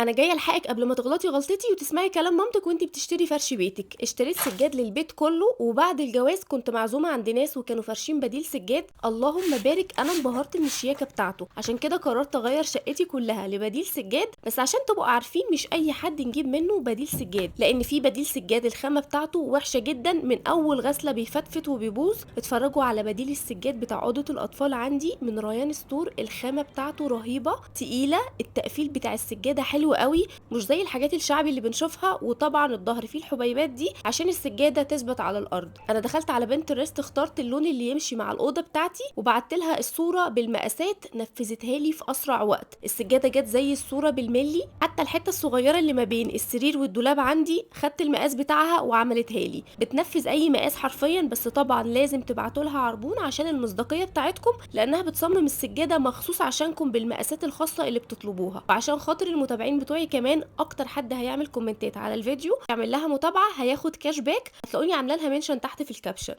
انا جاية الحقك قبل ما تغلطي غلطتي وتسمعي كلام مامتك وانتي بتشتري فرش بيتك. اشتريت سجاد للبيت كله، وبعد الجواز كنت معزومه عند ناس وكانوا فارشين بديل سجاد، اللهم بارك، انا انبهرت من الشياكه بتاعته. عشان كده قررت اغير شقتي كلها لبديل سجاد. بس عشان تبقوا عارفين مش اي حد نجيب منه بديل سجاد، لان في بديل سجاد الخامة بتاعته وحشة جدا، من اول غسله بيفتفت وبيبوظ. اتفرجوا على بديل السجاد بتاع اوضة الاطفال عندي من ريان ستور، الخامة بتاعته رهيبة تقيلة، التقفيل بتاع السجادة حلو قوي، مش زي الحاجات الشعبي اللي بنشوفها. وطبعا الظهر فيه الحبيبات دي عشان السجادة تثبت على الارض. انا دخلت على بنترست، اخترت اللون اللي يمشي مع الاوضة بتاعتي وبعت لها الصورة بالمقاسات، نفذتها لي في اسرع وقت. السجادة جت زي الصورة بالملي، حتى الحتة الصغيرة اللي ما بين السرير والدولاب عندي خدت المقاس بتاعها وعملتها لي. بتنفذ اي مقاس حرفيا، بس طبعا لازم تبعتوا لها عربون عشان المصداقية بتاعتكم، لانها بتصمم السجادة مخصوص عشانكم بالمقاسات الخاصة اللي بتطلبوها. وعشان خاطر المتابعين بتوعي كمان، اكتر حد هيعمل كومنتات على الفيديو يعمل لها متابعه هياخد cash back، هتلاقوني عامله لها mention تحت في ال caption.